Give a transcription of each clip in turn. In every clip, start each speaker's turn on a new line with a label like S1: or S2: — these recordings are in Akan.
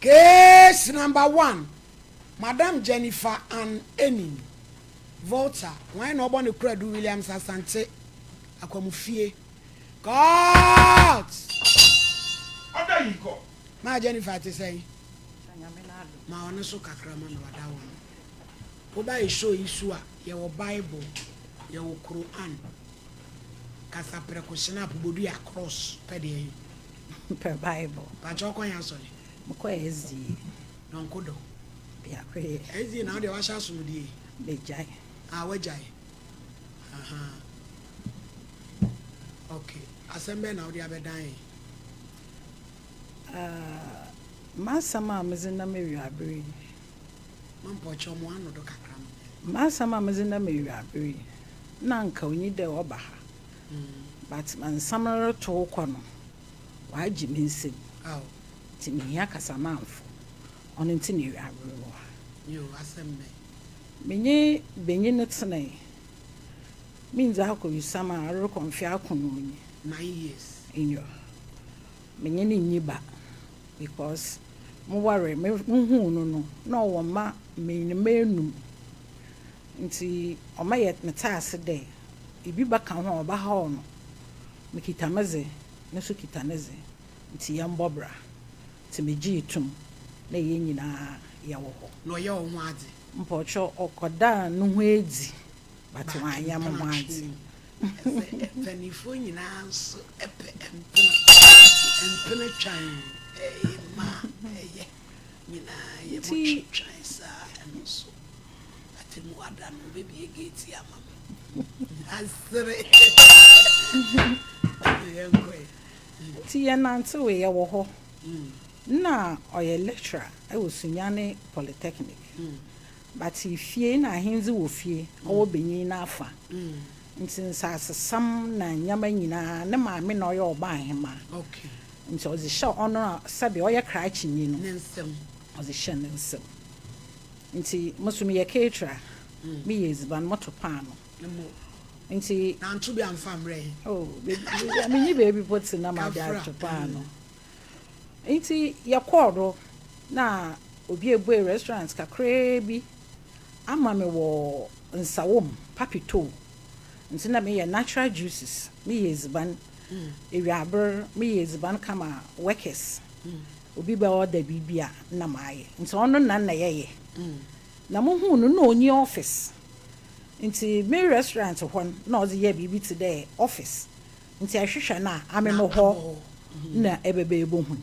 S1: Case number one, Madam Jennifer Ann Enin, Volta, Hwan na ɔbɔ ne Koradu Williams Asante, Akwamufie, Court!
S2: Ɔda yi kɔ.
S1: Maa Jennifer te sɛn? Ma ɔno so kakra ma me wada wo no. Woba yɛ show yi so a, yɛwɔ Bible, yɛwɔ Quran, kasaprɛko, Schnapp, bodua, cross, pɛ deɛ yi.
S3: Pɛ Bible.
S1: Pakyɛ wokɔ yɛn asɔre?
S3: Mekɔ SDA.
S1: Dɔnko dɔ.
S3: Biako yɛ.
S1: SDA na wodeɛ wahyɛ asomdie?
S3: Megyae.
S1: Ah, wagyae. Aha. Okay. Asɛm bɛn na wode abɛdan yɛn?
S3: Ah, m'asɛm a medze nam ewiaber yi.
S1: Mampɔkyɛ mo ano do kakra ma.
S3: M'asɛm a medze nam ewiaber yi, na anka onyi dɛ ɔba ha. But ma nsɛm no rotow kɔ no, ɔagye me nsam.
S1: Aw.
S3: Ntsi mihia kasamamfo. Ɔno ntsi na ewiaber wɔ ha.
S1: Yo, asɛm bɛn?
S3: Menye banyin no tsenae. Minndzi akɔwisam a ɔrokɔ mfe akron nyi.
S1: 9 years.
S3: Nyew. Menye no nnyi ba because mowaree, muhuu no no, na ɔwɔ mba mbenyinmba enum. Ntsi ɔma yɛ metse ase dɛ ibi bɛka ho a ɔbɛhaw no. Mikita me dze, no so kita ne dze, ntsi yɛmbɔ bra. Ntsi megyee to mu na hɛn nyinaa yɛwɔ hɔ.
S1: Na ɔyɛ wo ho adze?
S3: Mpɔkyɛw, ɔkɔdaa no ho edzi but ɔannyɛ mo ho adze.
S1: Sɛ mpanimfoɔ nyinaa nso pɛ mpena mpena twan ɛyɛ ma ɛyɛ nyinaa yɛ mo
S3: Nti
S1: twetwan saa ɛno nso atemu ada no bɛbie gate ama me asere yɛnkɔɛ.
S3: Nti yɛnantewee, yɛwɔ hɔ. Na ɔyɛ lecturer ɛwɔ Sunyani Polytechnic. But fie na ahendzi wɔ fie, ɔwɔ banyin n'afa. Nti nsasesam na nneɛma nyinaa ne maame na ɔyɛ ɔbaa ahema. Nti ɔdze hyɛ ɔno a sɛbi ɔyɛ krakyenyi no.
S1: Ne nsɛm.
S3: Ɔdze hyɛ ne nsam. Nti mo so meyɛ caterer. Meyɛ edziban, moto paano.
S1: Ne mo.
S3: Nti
S1: na nto bi amfa mmerɛ yi.
S3: Oh, menyi beebi po te na made
S1: Kafra.
S3: ato paano. Nti yɛkɔɔ do na obi ebue restaurant kakraa bi ama me wɔ Nsawam, Papito. Nti na meyɛ natural juices, meyɛ edziban. Ewiaber meyɛ edziban kama workers. Obi bɛ order biribi a na maayɛ. Nti ɔno na na yɛyɛ. Na muhuu no na onni office. Nti me restaurant hɔ no na ɔdze yɛ biribi te dɛ office. Nti ɛhwehwɛ no a ame
S1: Na
S3: me hɔ
S1: abɔ hɔ.
S3: Na ɛbɛbɛ ebohu.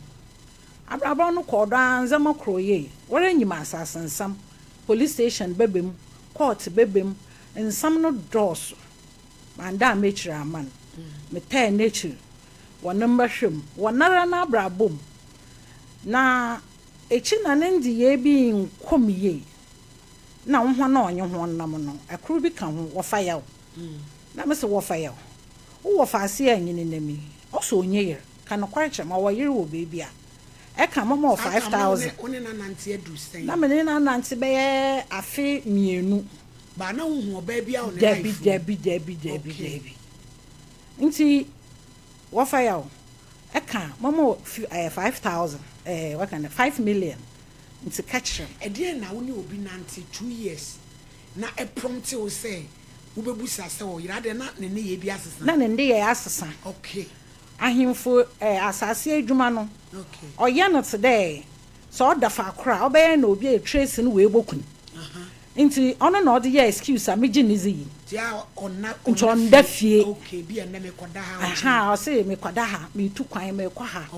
S3: Abrabɔ no kɔɔ do ara ndzɛmba koro yie. Wɔrenyim asase nsɛm. Police station bɛbɛ mu, court bɛbɛ mu. Nsɛm no dɔɔso. Manda a m'ekyir ama no. Metaa n'ekyir wɔ ne mbɛhwɛ mu. Wɔ n'ara n'abrabɔ mu. Na ekyir na ne ndzeyɛe bi nkɔ me yie. Na hɔn a ɔnye hɔn nam no, ɛkor bi ka ho, wɔfa yaw. Na mese wɔfa yaw. Wowɔ faase a nyini nam yi, ɔsɛ onye yer. Ka nokwar kyerɛ me, ɔwɔ yer wɔ beebi a. Ɛka mama wɔ
S1: Saa
S3: five
S1: tam na wo ne
S3: thousand.
S1: wo ne nanante aduru sɛn?
S3: Na me ne nanante bɛyɛ afe 2.
S1: Ba na wohu ɔbaa bi a wɔ ne
S3: Dabi.
S1: life mu?
S3: Dabi, dabi, dabi. Dabi. Nti wɔfa yaw. Ɛka mama wɔ 5,000 wɔka no 5 million. Nti ka kyerɛ me.
S1: Ɛdeɛn na wo ne obi nante 2 years na ɛprompt wo sɛ wobɛbusa sɛ ɔyere adeɛ na ne nneyɛɛ bi asesa?
S3: Na ne nneyɛe asesa. Ahemfo asase adwuma no, ɔyɛ no te dɛ sɛ ɔda faakoro a ɔbɛyɛ na obi a trace no wɔ ebokun. Nti ɔno na ɔde yɛ excuse a megye ne dzi yi.
S1: Nti a ɔnna
S3: Nti ɔnda fie.
S1: Okay, bi ɛnnɛ mekɔda ha ɔkyena.
S3: Aha, ɔse mekɔda ha, metu kwan mekɔ ha.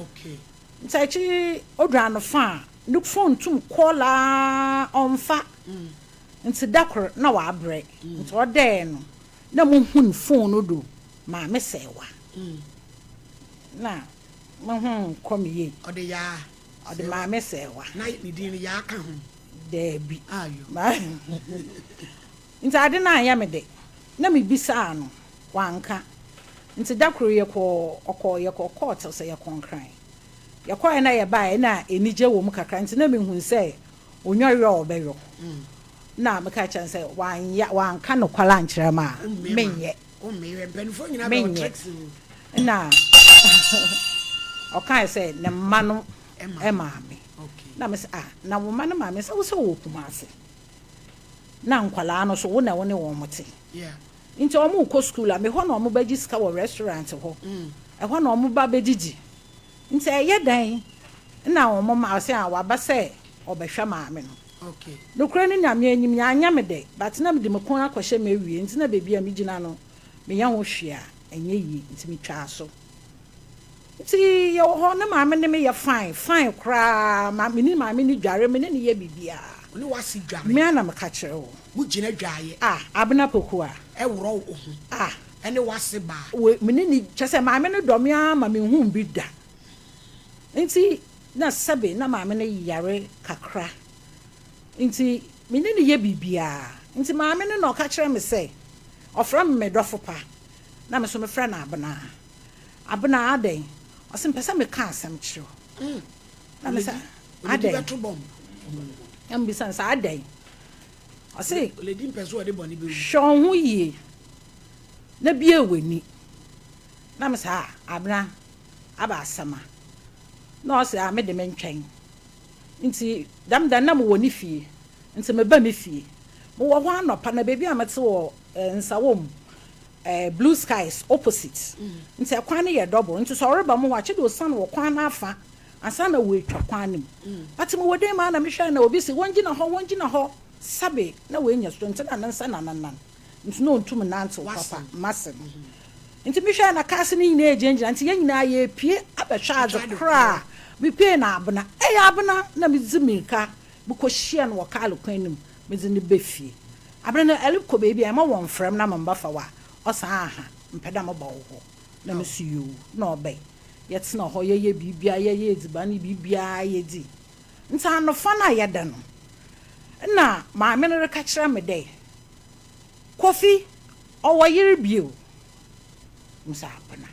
S3: Nti akyi odu anofa a ne phone tum call a ɔmfa. Nti da kor na wabrɛ. Nti ɔdɛɛ no na muhun phone no do maame sɛɛwa. Na mehu nkɔ me yie.
S1: Ɔde yaa.
S3: Ɔde maame sɛɛwa.
S1: Na ne din no yaa ka ho?
S3: Daabi.
S1: Ayo.
S3: Nti ade no anyɛ me de na mebisaa no wanka. Nti da koro yɛkɔ ɔkɔ yɛkɔ court sɛ yɛkɔ Nkran. Yɛkɔɛ na yɛbaeɛ na anigye wɔ mu kakra nti na mehu sɛ onyɔyɔ a ɔbɛyɔ. Na meka kyerɛ no sɛ wanyɛ wanka nokware ankyerɛ me a menyɛ.
S1: Wommeyɛ mpanimfoɔ nyinaa bɛwɔ
S3: Menyɛ.
S1: tricks o.
S3: Na ɔkae sɛ ne mma no
S1: Ɛma.
S3: ɛmaa me. Na mese ah na wo mma no maame sɛ wo sɛ ɔwɔ Kumasi na nkwadaa no so wo na wo ne wɔn te nti wɔn rekɔ school a me hɔ na wɔn bɛgye sika wɔ restaurant hɔ ɛhɔ na wɔn ba bɛdidi nti ɛyɛ dɛn na wɔn ma ɔsɛ ah waba sɛ ɔbɛhwɛ maame no. Nokorɛ no Nyame anim anyɛ me dɛ but na mede me kɔn akɔhyɛ m'awie nti na baabi a megyina no meyɛ ho hwee a ɛnyɛ yie nti metwaa so. Nti yɛwɔ hɔ ne maame ne me yɛ fine fine koraa ma me ne maame no dware me ne no yɛ biribiara.
S1: Wo ne w'ase dware.
S3: Me ara na meka kyerɛ wo.
S1: Mo gyina dwaeɛ.
S3: Ah Abena Poku a.
S1: Ɛworɔ wo ho.
S3: Ah.
S1: Ɛne w'ase baa.
S3: Wei me ne no kyerɛ sɛ maame no dɔ me ara ma menhuu bi da. Nti na sɛbe na maame no yare kakra nti me ne no yɛ biribiara. Nti maame no na ɔka kyerɛ me sɛ ɔfrɛ me me dɔfo pa na me nso mefrɛ no Abena. Abena, adɛn? Ɔse, mepɛ sɛ meka asɛm kyerɛ wo. Na me sɛ, adɛn? Na mebisa no sɛ, adɛn? Ɔse, hwɛ wo ho yie na bue w'ani. Na me sɛ, ah, Abena, aba asɛm a? Na ɔse, ah, me de mentwɛn. Nti dɛm da no na mewɔ ne fie, nti meba me fie. Mewɔ hɔ anɔpa, na baabi a mete wɔ Nsawam eh, blue skies opposite nti ɛkwan no yɛ double nti sɛ ɔreba mo hɔ a kyede osian wɔ kwan no afa ansa na oetwa kwan no mu but mowɔ dan mu a na mehwɛ na obi se wɔngyina hɔ wɔngyina hɔ sabe na oenya so nti na ne nsa na ne nan nti na onntum nnantsew papa mase no nti mehwɛ na cars no nyinaa egyinagyina nti yɛn nyinaa yɛrepue abɛhwɛ adze kor a mepue na abena ei abena na medze mirika mekɔhyia no wɔ kaar kwan no mu medze no ba fie Aber no erokɔ beebi a, mma wɔmmfrɛ me na memmba wo a, ɔse aaha, mepɛ dɛ meba wo hɔ. Na mese yoo, nna ɔbae. Yɛtsena hɔ, yɛyɛ biribiara, yɛyɛ edziban nye biribiara yedzi. Ntsi anofa no a yɛda no, nna maame no reka kyerɛ me dɛ, Kofi, ɔwɔ yer bio. Mese abena.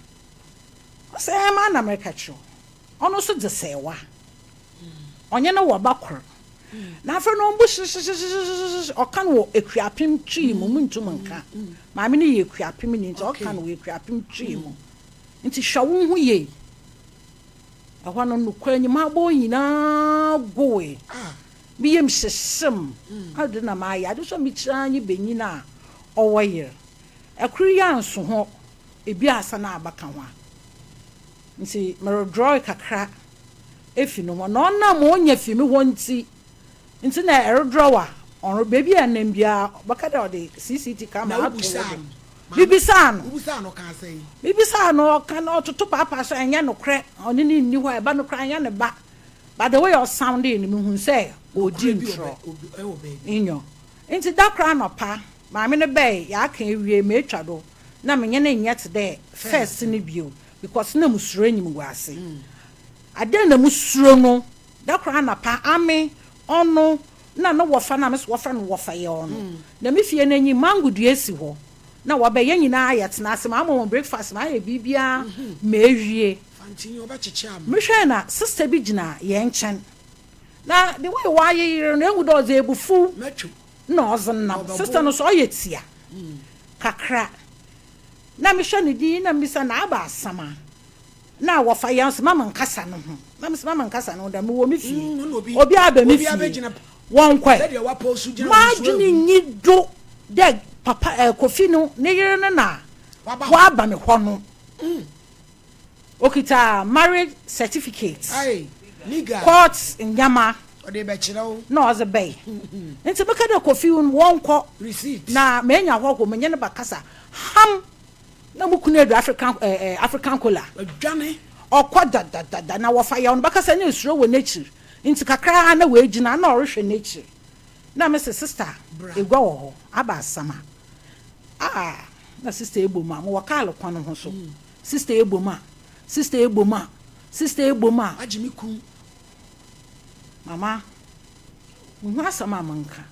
S3: Ɔse ɛɛ, mara na mereka kyerɛ wo. Ɔno so dze sɛɛwa. Ɔnye no wɔ ba kor. Na afei no ɔmbu hyehyehyehyehyehye, ɔka no wɔ Ekuapem Twi mu, munntum nnka. Maame no yɛ Ekuapemni ntsi ɔka no wɔ Ekuapem Twi mu. Ntsi hwɛ wo ho yie. Ɛhɔ no nokwar enyimabɔw nyina gowee. Me yamu hyehye me. Adɛn na mayɛ? Ade so a mekyir ara nye banyin a ɔwɔ yer. Kor yi annso hɔ, ebiasa na abɛka ho a. Ntsi merodrɔe kakra efi no hɔ, na ɔnam ma onya fi me hɔ ntsi, ntsi na erodrɔw a, ɔno beebi a enam biara ɔbɛka dɛ ɔdze CCT
S1: camera
S3: ato wo do. Mibisaa no. Mibisaa no, ɔka no, ɔtoto paapaa so, ɛnnyɛ nokorɛ, ɔne no nni hɔ, ɛba no koraa ɛnnyɛ ne ba. But the way ɔsoundee no, mehun sɛ ɔredi ntorɔ. Nyew. Ntsi da kor anɔpa, maame no bae, yɛaka ewie, metwa do, na menye no nnyɛ tse dɛ first no bio, because nna musuro enyimguase. Adɛn na musuro no? Da kor anapa, ame, ɔno, na no wɔfa no a mese wɔfrɛ no wɔfa yɛ ɔno, na me fie no enyim mango dua si hɔ, na wɔba, hɛn nyina yɛtsena ase, maama hɔn breakfast, mayɛ biribiara mewie. Mehwɛe na sister bi gyina hɛn nkyɛn, na the way ɔayeyer no, ehu dɛ ɔdze ebufuw na ɔdze nam. Sister no so ɔyɛ tsia kakra. Na mehwɛ no dinn na mibisa no, aba asɛm a? Na wɔfa yɛn so ma menkasa no ho. Na mese ma menkasa no ho da, mewɔ me fie. Obiara ba me fie, wɔnkɔe. M'adwene nyi do dɛ papa eh, Kofi no ne yere no na ɔaba me hɔ no. Okita marriage certificate, court ndzɛmba na ɔdze bae. Ntsi meka dɛ Kofi wɔnkɔ na menya hɔho, menye no bɛkasa. Ham! Na mo kunu adu African eh eh African kola.
S1: Wadwane.
S3: Ɔkɔ dadadada na wɔfa yaw no bɛkasa na esuro wɔ n'ekyir ntsi kakra ara na oegyina na ɔrohwɛ n'ekyir na mese sister egua wɔ hɔ aba asɛm a ah na sister ebɔ mu a mowɔ kaar kwan ho so sister ebɔ mu a sister ebɔ mu a sister ebɔ mu a.
S1: Wagye me kun.
S3: Mama munnhu asɛm a menka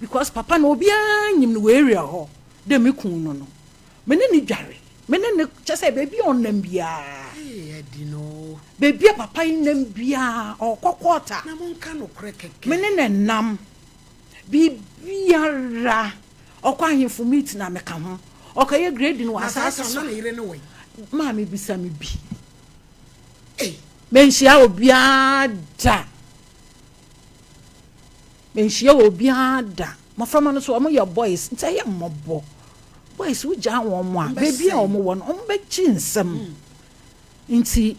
S3: because papa no obiara nyim no wɔ area hɔ. Dɛ me kun no no, me ne no dware, me ne no, kyerɛ sɛ baabi a ɔnam biara, baabi a papa yi nam biara, ɔkɔ court a, me ne no nam, biribiara, ɔkɔ ahemfo meeting a meka ho, ɔkɔyɛ grading wɔ asaase so a, maame bisa me bi, menhyia obiara da. Mennhyia obiara da. Mboframba no so wɔyɛ boys ntsi ɛyɛ mbɔbɔ. Boys wogyaa hɔn a, beebi a wɔwɔ no wɔbɛgye nsam. Ntsi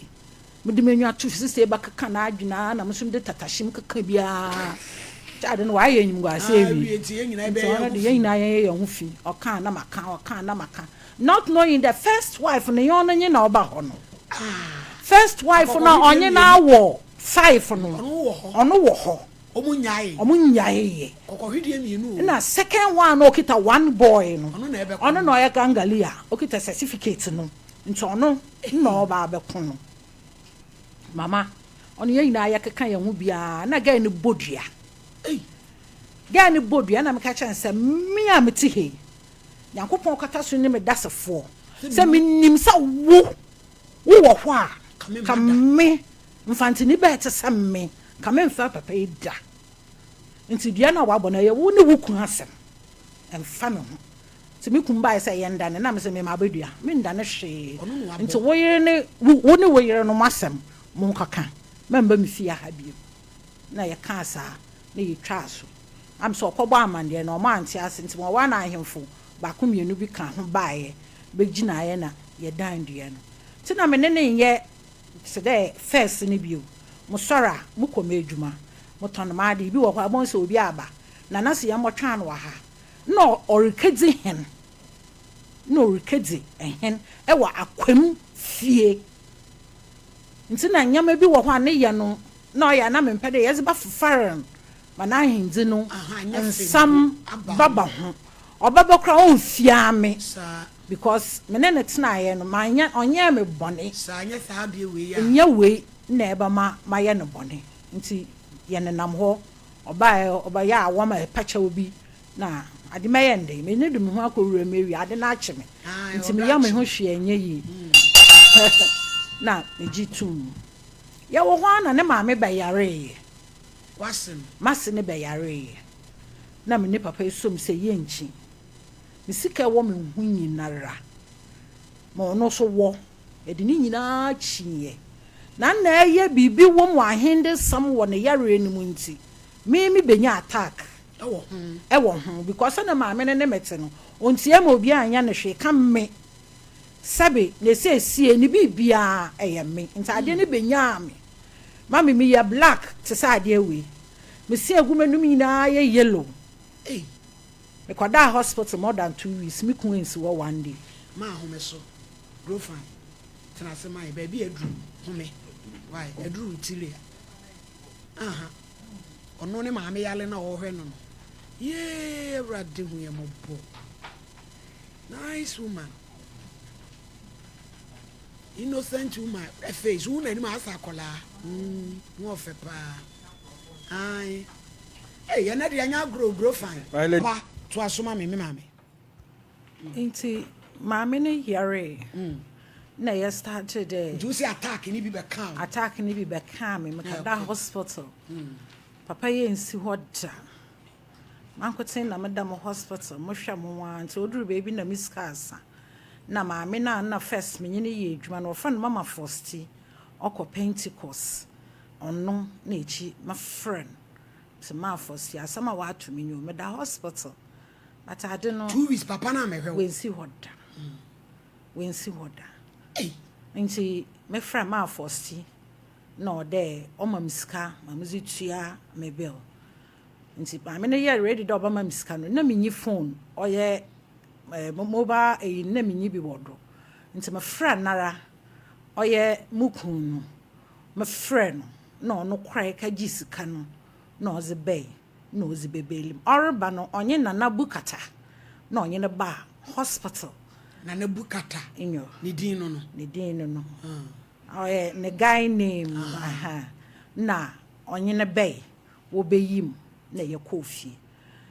S3: mede m'enyiwa to sista yi bɛkeka n'adwen ara na mo so mede tatahyem keka bi ara. Nkyɛ ade no ɔayɛ enyimguase ewie. Ntsi ɔno de hɛn nyina yɛyɛ hɛnho fi. Ɔkaa na maka, ɔkaa na maka. Not knowing dɛ first wife no nnyɛ ɔno nye na ɔba hɔ no. First wife no a ɔnye no awɔ five no, ɔno wɔ hɔ.
S1: Ɔmo nnyaee.
S3: Ɔmo nnyaeeɛ.
S1: Kɔkɔhwedeɛ mmienu o.
S3: Ɛna second one no a ɔkita one boy no.
S1: Ɔno na ɛbɛko
S3: no. Ɔno na ɔyɛ gangali a ɔkita certificate no. Nti ɔno na ɔba abɛko no. Mama, ɔno yɛn nyinaa yɛkeka yɛn ho biara na girl no bɔ dua.
S1: Ei!
S3: Girl no bɔ dua ɛna meka kyerɛ no sɛ me a mete ha yi, Nyankopɔn kata so ne me dasefoɔ sɛ menim sɛ wo, wowɔ hɔ a, ka me Mfantini bɛɛ te sɛ me, nka memfɛr papa yi da. Ntsi dua no a wɔabɔ no, ɔyɛ wo ne wo kun asɛm, ɛmmfa me ho. Ntsi me kun bae sɛ yɛndane, na mese me mabɛdua, menndane hwee. Ntsi wo yere ne wo ne wo yere no mo asɛm monkɔka, mɛmmba me fie ha bio. Na yɛkaa saa, na yetwaa so. Na mesɛ ɔkɔbɔ amanneɛ no, wɔante ase, ntsi wɔwaa no ahemfo baako mmienu bi ka ho baeɛ bɛgyinaeɛ na yɛdan dua no. Ntsi na me ne no nnyɛ Tse dɛ first no bio, mosoɛr a, mokɔ m'edwuma, motɔn m'ade, bi wɔ hɔ a ibohu sɛ obi aba, Nana se yɛmbɔtweɔn no wɔ ha, nna orikedzi hen, nna orikedzi hen wɔ Akwam fie. Ntsi nna ndzɛmba bi wɔ hɔ a ne yɛ no nna ɔyɛ a na memmpɛ dɛ yɛdze bɛfefar no ma n'ahendzi no nsɛm bɛba ho. Ɔbɛba koraa a ɔmmfia me. Because me ne no tenaeɛ no, manyɛ, ɔnyɛɛ me bɔne.
S1: Saa, nyɛ saa adeɛ wei a.
S3: Nyɛ wei na ɛbɛma mayɛ no bɔne. Nti yɛnenam hɔ, ɔbaeɛ, ɔbɛyɛ a wɔma ɛpa kyɛw bi, na ade mɛyɛ no dɛn? M'ani de me ho akɔ wuram awie, ade no akye me, nti meyɛ me ho hwee a ɛnyɛ yie. Na megye toom. Yɛwɔ hɔ ara na ne maame bɛyareeɛ.
S1: W'ase no?
S3: M'ase no bɛyareeɛ. Na me ne papa yi som sɛ yɛnkyi. Me sika a ɛwɔ me ho nyinara, ma ɔno nso wɔ. Yɛde ne nyinaa kyiiɛ. Na na ɛyɛ biribi wɔ mu ahendesɛm wɔ ne yareɛ no mu nti, me me bɛnya attack wɔ ho because sɛdeɛ maame no ne me te no, ɔntia ma obiara nyɛ no hwee ka me. Sɛbe ne seesie ne biribiara ɛyɛ me nti adeɛ no bɛnyaa me. Mame meyɛ black te sɛ adeɛ wei. Me se agu m'anum nyinaa yɛ yellow.
S1: Ei.
S3: Mekɔdaa hospital more than 2 weeks, me kun ansi hɔ one day.
S1: Maa home so, grow fine, tena ase ma yɛ, baabi a aduru no, home, why, aduru wo tiri a, aha, ɔno ne maame yale na ɔrehwɛ no no, yee, Awurade hu yɛ mmɔbɔ, nice woman, innocent woman, hwɛ face, wohu n'anim a asɛ akɔlaa, mm, ho ɔfɛ paa, ae. Ei ɛnɛ deɛ ɛnyɛ agorɔ o grow fine. Pa toa so ma me me maame.
S3: Nti maame no yaree na yɛ starte dɛ.
S1: Nti wo se attack no bi bɛkaa wo?
S3: Attack no bi bɛkaa me, mekɔda hospital. Papa yi annsi hɔ da. Mankotsee na meda mo hospital, mohwɛ mo ara ntsi odur beebi na me sika asa. Nna maame no a nna first menye no yɛ edwuma no wɔfrɛ no Mama Fosti, ɔkɔ Pentecost, ɔno na ekyir mefrɛ no. Sɛ maafɔ si asɛm a wɔato me nyi o, meda hospital but ade no.
S1: 2 weeks papa no ammɛhwɛ wo.
S3: Wensi hɔ da. Wensi hɔ da.
S1: Ei.
S3: Nti mefrɛ maafɔ si na ɔdɛ ɔma me sika ma medze tua me bill. Nti maame no yɛ ready dɛ ɔbɛma me sika no na minyi phone ɔyɛ eh, mobile eyi no na minyi bi wɔ do. Nti mefrɛ noara ɔyɛ mo kun no, mefrɛ no na ɔno korae kɛgyee sika no na ɔdze bae na ɔdze bɛbaili mu. Ɔreba no ɔnye Nana Bukata na ɔnye no baa hospital.
S1: Nana Bukata?
S3: Nyew.
S1: Ne din no no?
S3: Ne din no no. Ɔyɛ ne guy name aha. Na ɔnye no bae, wɔbɛyii mu na yɛkɔɔ fie.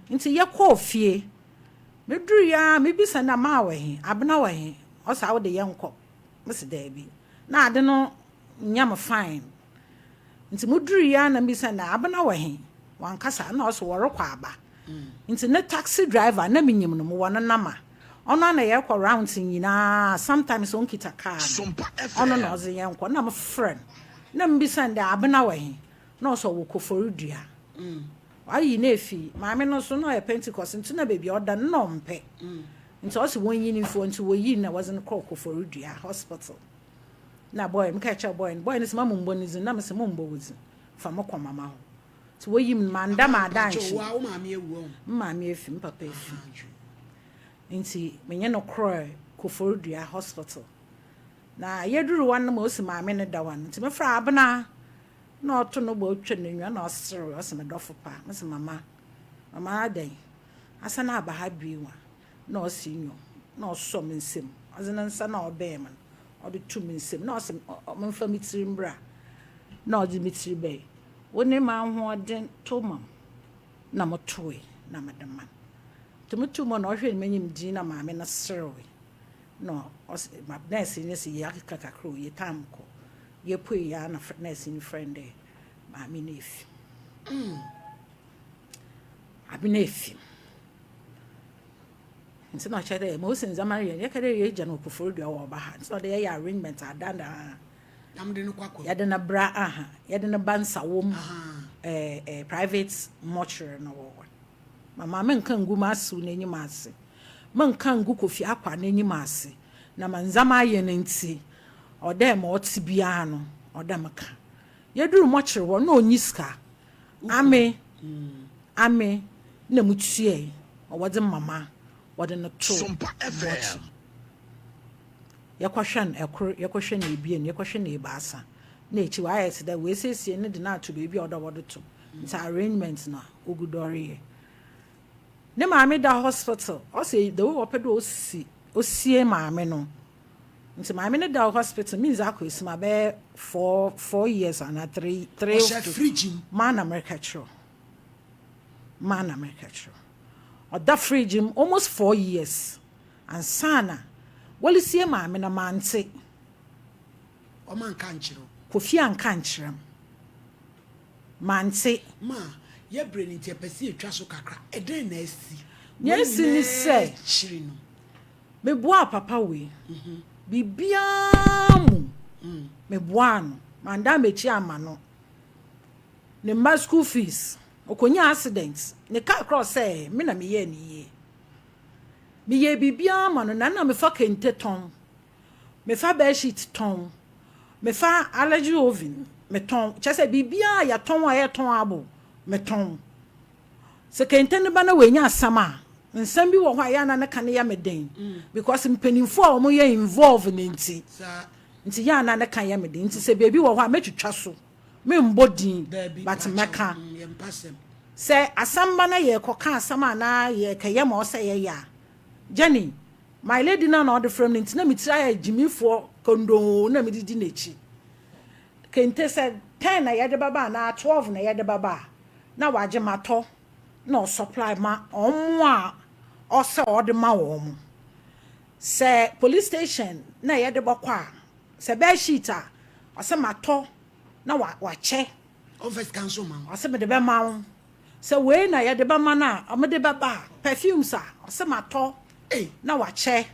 S3: Ntsi yɛkɔɔ fie, meduruii ara mebisa no dɛ maa wɔ he? Abena wɔ he? Ɔse awo de yɛnkɔ. Mese daabi. Na ade no nnyɛ me fine. Ntsi mudurii ara na mibisa no dɛ, Abena wɔ he? Ɔannkasa, nna ɔse wɔrokɔ aba. Ntsi ne taxi driver, nna minyim no, mowɔ no number. Ɔno ara na yɛrokɔ rounds nyina, sometimes onnkitsa car no, ɔno na ɔdze hɛn kɔ. Nna mefrɛ no, nna mibisa no dɛ, Abena wɔ he? Nna ɔse ɔwɔ Koforidua. Wɔayi no efi maame no so na ɔyɛ Pentecost ntsi na beebi a ɔda no nna ɔmmpɛ. Ntsi ɔse wonnyi no mfi hɔ ntsi woyii no na wɔdze no kɔr Koforidua hospital. Na boy mekãa kyerɛɛ boy no, boy no se mma mommbɔ ne dzin na mese mommbɔ wo dzin, fa mo kɔ mama hɔ. Ntsi woyii me no mannda
S1: Ama
S3: m'ada
S1: mpakyɛw
S3: annhye.
S1: wo a wo maame awu ɔho?
S3: Me maame efi, me papa efi.
S1: Ahaa dwo.
S3: Ntsi menye no krɔɛ Koforidua hospital. Na yedur hɔ no ma osi maame no da hɔ no, ntsi mefrɛɛ Abena na ɔto no bo otwa n'enyiwa na ɔserewee, ɔse me dɔfo pa. Mese mama, mama adɛn? Asan aba ha bio a? Na ɔse nyew, na ɔsɔ me nsamu, ɔdze ne nsa no a ɔbɛn me no ɔdze to me nsamu na ɔse memfa me tsir mbra, na ɔdze me tsir bae. Wo ne m'ahoɔdzen to ma m' na motooe na medze ma no. Ntsi motoo mu na ɔhwɛɛ m'enyim dzinn na maame no serewee na ɔse ma nurse no se yɛakeka kakra o, yɛ time kɔ. Yepuei ara na nurse no frɛ no dɛ maame no efi mu. Maame no efi mu. Ntsi na ɔkyerɛ dɛ ma osi ndzɛmba no yɛ no, yɛka dɛ yegya no wɔ Koforidua wɔ ɔba ha ntsi na ɔwɔ dɛ yɛyɛ arrangement adan a
S1: Na mode no kɔ akɔ.
S3: yɛde no bra aha, yɛde no ba Nsawam eh, private mortuary no wɔ hɔ. Mama mennka nngu m'asew n'enyim ase, mennka nngu Kofi Akwa n'enyim ase, na ma ndzɛmba ayɛ no ntsi, ɔwɔ dɛ ma ɔtse biara no, ɔwɔ dɛ meka. Yedur mortuary hɔ, nna onnyi sika, ame, ame na mutuae ma wɔdze mama wɔdze no too mortuary. Yɛkɔhwɛ no kor, yɛkɔhwɛ no ebien, yɛkɔhwɛ no ebiasa, nna ekyir ɔayɛ tse dɛ woesiesie no de no ato beebi a ɔwɔ dɛ wɔdze to, ntsi arrangement na ogu do ɔreyɛ. Ne maame da hospital, ɔse the way ɔpɛ dɛ osi osie maame no, ntsi maame no da hospital, minndzi akɔ esima bɛyɛ 4 4 years anaa 3 3
S1: Ɔhyɛ
S3: to
S1: fridge mu.
S3: maa na mereka kyerɛ wo, maa na mereka kyerɛ wo. Ɔda fridge mu almost 4 years ansaana wɔresie maame no mante.
S1: Ɔma nka nkyerɛ wo.
S3: Kofi anka nkyerɛ m. Mante.
S1: Ma yɛbrɛ no nti ɛpɛ sɛ yɛtwa so kakra. Ɛdɛn na asi?
S3: Nea
S1: Wei
S3: asi ne
S1: nyinaa
S3: sɛ
S1: akyiri no.
S3: Meboaa papa wei. Biribiara mu meboaa no. Mandan m'akyi amma no. Ne mma school fees, ɔkɔnyaa accident, ne car koraa ɔsɛeɛ, me na meyɛɛ no yie. Meyɛɛ biribiara ma no na na mefa kente tɔn, mefa bedsheet tɔn, mefa allergy oven metɔn. Kyerɛ sɛ biribiara a yɛtɔn a ɛyɛ abo metɔn. Sɛ kente no ba na wanya asɛm a, nsɛm bi wɔ hɔ a ɛyɛ a na ne ka no yɛ me den because mpanimfoɔ a wɔyɛ involve ne nti.
S1: Saa.
S3: Nti yɛ a na ne ka yɛ me den. Nti sɛ baabi wɔ hɔ a mɛtwitwa so. Membɔ din
S1: Daabi,
S3: but
S1: pakyɛw.
S3: mɛka.
S1: Yɛmpa asɛm.
S3: Sɛ asɛm ba na yɛrekɔka asɛm anaa yɛrekɛyɛ ma ɔsɛ yɛyɛ a, Jenny, my lady no a na ɔde frɛ me no nti na me tiri ayɛ gyimifoɔ kondoo na mede di n'akyi. Kente sɛ 10 na yɛde bɛba anaa 12 na yɛde bɛba a, na wagye matɔ na ɔsupply ma ɔmo a ɔsɛ ɔde ma wɔn. Sɛ police station na yɛde bɛkɔ a, sɛ bedsheet a, ɔsɛ matɔ na wakyɛ.
S1: Ɔmfa sika nso ma wo.
S3: Ɔsɛ mede bɛma wo. Sɛ wei na yɛde bɛma no a, ɔmode bɛba a, perfumes a, ɔsɛ matɔ
S1: Ei.
S3: na wakyɛ.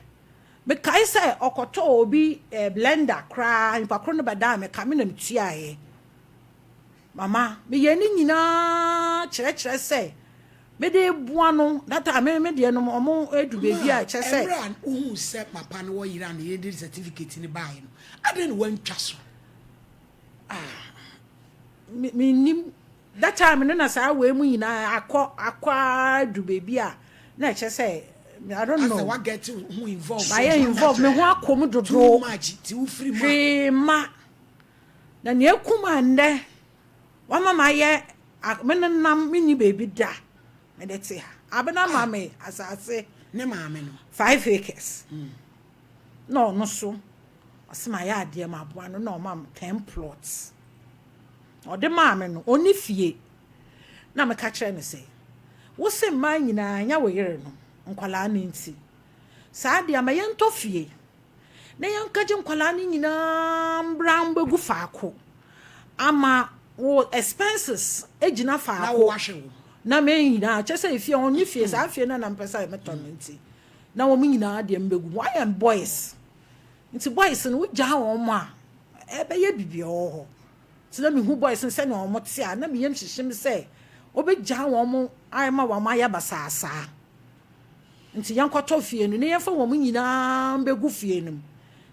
S3: Mekae sɛ ɔkɔtɔɔ obi blender koraa, nipa koro no bɛdaa me ka, me na metuaeɛ. Mama, meyɛ ne nyinaa kyerɛkyerɛ sɛ mede boa no. That time me deɛ no ɔmo edu baabi a kyerɛ sɛ
S1: Mmerɛ a wohuu sɛ papa no wɔ yere a ne yere de certificate no baeɛ no, adɛn na woantwa so?
S3: Me mennim that time no na saa wei mu nyinaa akɔ adu baabi a na ɛkyerɛ sɛ I don't know.
S1: Asɛ wa get ho involved.
S3: Mayɛ involved, me ho akɔ mu dodo.
S1: Too much, ti wo firi mu a.
S3: Hwee ma. Na nea ekum a nnɛ wama mayɛ me nenam menni baabi da mede te ha. Abena ma me asase.
S1: Ne maame no.
S3: 5 acres. Na ɔno so ɔsɛ mayɛ adeɛ ma aboa no na ɔma me 10 plots. Ɔde maa me no ɔni fie. Na meka kyerɛ no sɛ wo se mmaa nyinaa nya wo yere no nkwalaa no nti. Saa deɛ ama yɛntɔ fie na yɛnkagye nkwalaa no nyinaa mbra mbɛgu faako ama wo expenses gyina
S1: Na
S3: faako.
S1: wo wahwɛ wo.
S3: Na me nyinaa kyerɛ sɛ efie ɔnye fie saa fie no na mpɛ sɛ metɔ no nti na wɔn nyinaa deɛ mbɛgu mu ayɛ boys nti boys no wogyaa wɔn a ɛbɛyɛ bibi ɛwɔ hɔ nti na mehu boys no sɛnea wɔn te a na meyam hyehyɛ me sɛ Ɔbɛgyaa wɔn ama wɔn ayɛ basaa saa. Nti yɛnkɔtɔ fie no na yɛmfa wɔn nyinaa mbɛgu fie no mu.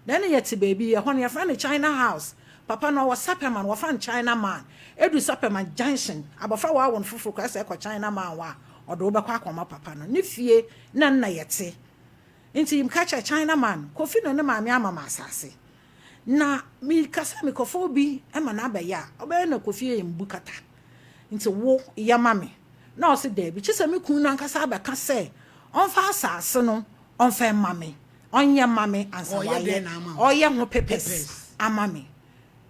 S3: Na ɛne yɛte baabi, ɛhɔ no yɛfrɛ no China House. Papa no ɔwɔ Sapɛman, wɔfrɛ no China Man. Ɛdu Sapɛman junction, abɔfra wɔawo no foforɔ koraa sɛ ɛkɔ China Man hɔ a, ɔde wo bɛkɔ akɔma papa no. Ne fie na nna yɛte. Nti meka kyerɛ China Man, Kofi na ne maame ama me asase. Na meka sɛ mekɔfa obi ma no abɛyɛ a, ɔbɛyɛ na Kofi yɛ mbu kata. Nti wo yɛ ma me. Na ɔse daabi, kyesɛ me kunu no ankasa abɛka sɛ ɔmfa asase no ɔmfa mma me, ɔnyɛ mma me ansa
S1: Ɔyɛ
S3: wayɛ,
S1: dɛn na ama wo?
S3: ɔyɛ ho papers
S1: Papers.
S3: ama me.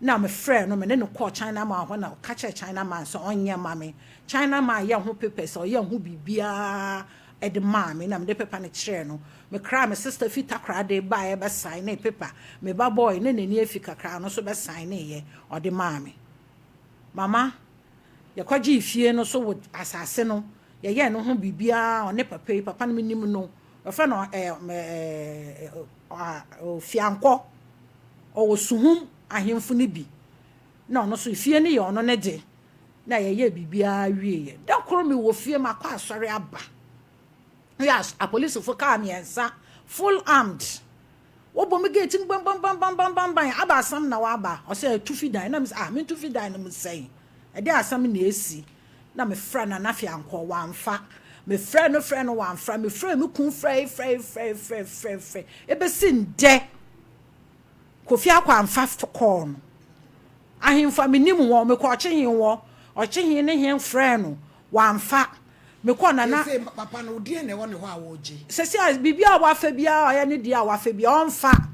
S3: Na mefrɛɛ no, me ne no kɔɔ China man hɔ na ɔka kyerɛɛ China man sɛ ɔnyɛ mma me. China man yɛɛ ho papers, ɔyɛɛ ho biribiara de maa me na mede paper no kyerɛɛ no. Mekraa me sister fi Takoradi baeɛ bɛ signee paper, me ba boy na n'ani afi kakra, ɔno nso bɛ signeeɛ, ɔde maa me. Mama, yɛkɔgyee fie no so wɔ asase no, yɛyɛɛ no ho biribiara, ɔne papa yi, papa no menim no, wɔfrɛ no ɛɛ ɛɛ Fiankɔ, ɔwɔ Suhum ahemfo no bi, na ɔno nso fie no yɛ ɔno ne de, na yɛyɛɛ biribiara wieeɛ. Da koro mewɔ fie, makɔ asɔre aba, yɛ apolisifo kaa mmiɛnsa, full armed, Wɔbɔ me gate no bambambambambamban, aba asɛm na waba, ɔsɛ tu fi dan, na me sɛ ah mentu fi dan no mu sɛn, ɛdeɛn asɛm na ɛsi, na me frɛ Nana Fiankɔ, wamfa, me frɛ no frɛ no wamfra, me frɛ me kun frɛe frɛe frɛe frɛe frɛe frɛe, ɛbɛsi ndɛ Kofi Akɔ amfa kɔɔ no, Ahemfo a menim wɔn, mekɔ Ɔkyehe hɔ, Ɔkyehe ne he frɛɛ no, wamfa. Mekɔɔ Nana.
S1: Seesei papa no, deɛn na ɛwɔ ne hɔ a ɔregye?
S3: Seesei a biribiara a wafa biara a ɔyɛ ne deɛ a wafa biara, ɔmfa.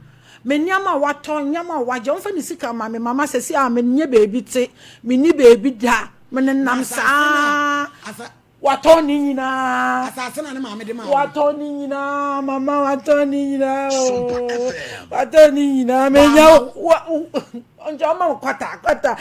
S3: Me nneɛma a watɔ, nneɛma a wagye, ɔmfa ne sika mma me. Mama seesei a menyɛ baabi te, menni baabi da, menenam
S1: Na asase no
S3: saa.
S1: a, asa.
S3: Watɔn ne nyinaa.
S1: Asase na ne maame de maa no.
S3: Watɔn ne nyinaa, mama watɔn ne nyinaa
S2: Sompa
S3: oo.
S2: FM.
S3: Watɔn ne nyinaa. Menya
S1: Wama
S3: wa nti ɔma me kwata kwata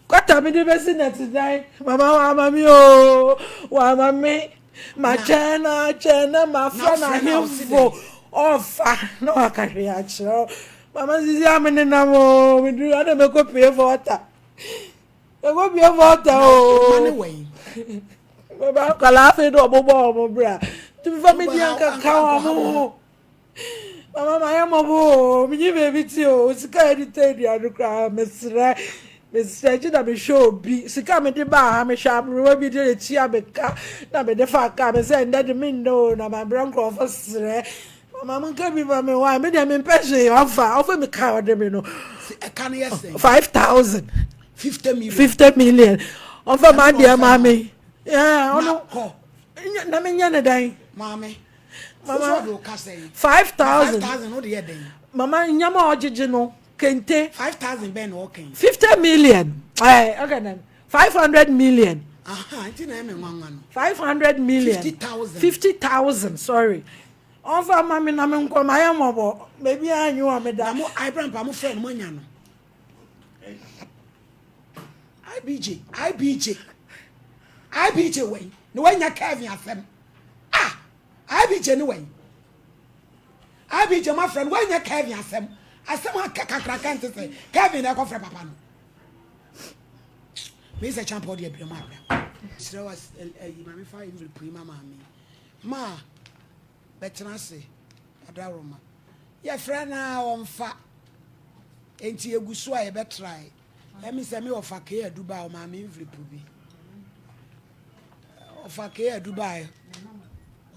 S3: kwata mede bɛsi nɛte dan. Mama wama me oo wama me.
S1: Na
S3: Makyɛn na akyɛn na
S1: na
S3: mafrɛ no
S1: wofrɛ no a ɔse
S3: ahemfo
S1: dɛn?
S3: ɔfa na waka hwee akyerɛ wo. Mama sisi a menenam oo meduru ana mɛkɔ pie fɔta. Ɛkɔ bie fɔta
S1: Na wo mma ne
S3: oo.
S1: wɛn?
S3: Mɛba akwadaa afei na ɔmo bɔ ɔmo bra. Tumi fa mi di
S1: Wobɛha
S3: anka ka
S1: ankɔ
S3: ɔmo
S1: ha wɔn.
S3: ho. Mama ma yɛ mɔbɔ oo. Menyi baabi ti oo. Sika yɛ de tɔ aduane koraa mesrɛ. Mesrɛ gye na mehwɛ obi. Sika mede baa ha mehwɛ aberewa bi de etua me ka na mede fa kaa me sɛ ndɛ de me nnɛ oo na mabrɛ nkurɔfo srɛ. Mama mo nka bi ma me wa me deɛ mempɛ hwee ɔfa ɔfa mi ka ɔde me no.
S1: Ɛka no yɛ sɛn?
S3: 5,000.
S1: 50 million.
S3: 50 million. Ɔfa ma deɛ ma me.
S1: Yeah, ɔno. Kɔ.
S3: Na me nyɛ ne dɛn?
S1: Maame. Mama. Ɔde ɔka sɛn?
S3: 5,000.
S1: 5,000 o de yɛ dɛn?
S3: Mama nyama ɔgyegye no kente.
S1: 5,000 bɛn na ɔkɛn?
S3: 50 million. Ɛɛ okay then. 500 million.
S1: Aha, nti na ɛmɛ nwanwa no.
S3: 500 million.
S1: 50,000.
S3: 50,000, sorry. Ɔmfa ma me na me nkɔ ma yɛ mmɔbɔ. Baabi a anyi wɔ me da.
S1: Na mo Abraham pa mo frɛ no mo anya no. IBJ, IBJ, IBJ wɛn na wanya Kevin asɛm. Ah, IBJ ne wɛn. IBJ ma frɛ no wanya Kevin asɛm. Asɛm a kakraka nte sɛ Kevin na ɛkɔfrɛ papa no. Me sɛ champa ɔde abira mu abira. Srɛ wa ayi maame fa envelope yi ma maame. Ma bɛtena ase adaworoma. Yɛfrɛ no a ɔmfa. Enti egu so a yɛbɛtrae. Ɛmi sɛ me ɔfa kee adu ba ɔmaa me envelope bi. Ɔfa kee adu ba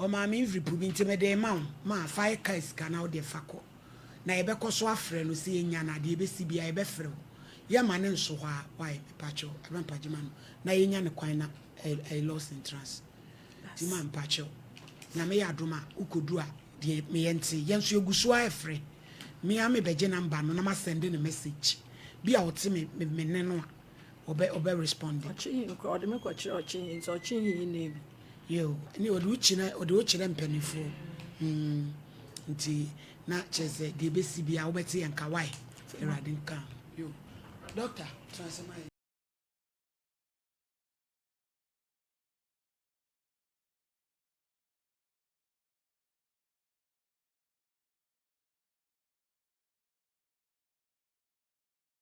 S1: ɔmaa me envelope bi nti mede ma wo. Ma fa yɛ kaa sika na wode fa kɔ. Na yɛbɛkɔ so afrɛ no sɛ yɛnya no adeɛ ɛbɛsi biara yɛbɛfrɛ wo. Yɛma no nso hɔ a why mepakyɛw ɛbɛ mpagye ma no na yɛnya no kwan na ɛyɛ lost in trans. Nti ma mpakyɛw Nyame yɛ adom a wokɔdu a deɛ meyɛ nte yɛn nso yɛgu so ara ɛfrɛ me ara mebɛgye number no na ma send no message bi a ɔte me me nne no a ɔbɛ ɔbɛ respond.
S3: Ɔkye koraa ɔde me kɔkyerɛ ɔkye nti ɔkye yi na ebi.
S1: Yo ɛne ɔde wo kyerɛ ɔde wo kyerɛ mpaninfoɔ mm nti na kyerɛ sɛ deɛ ɛbɛsi biara wobɛte yɛn nka why Awurade nka ho yo doctor tena ase ma yɛn.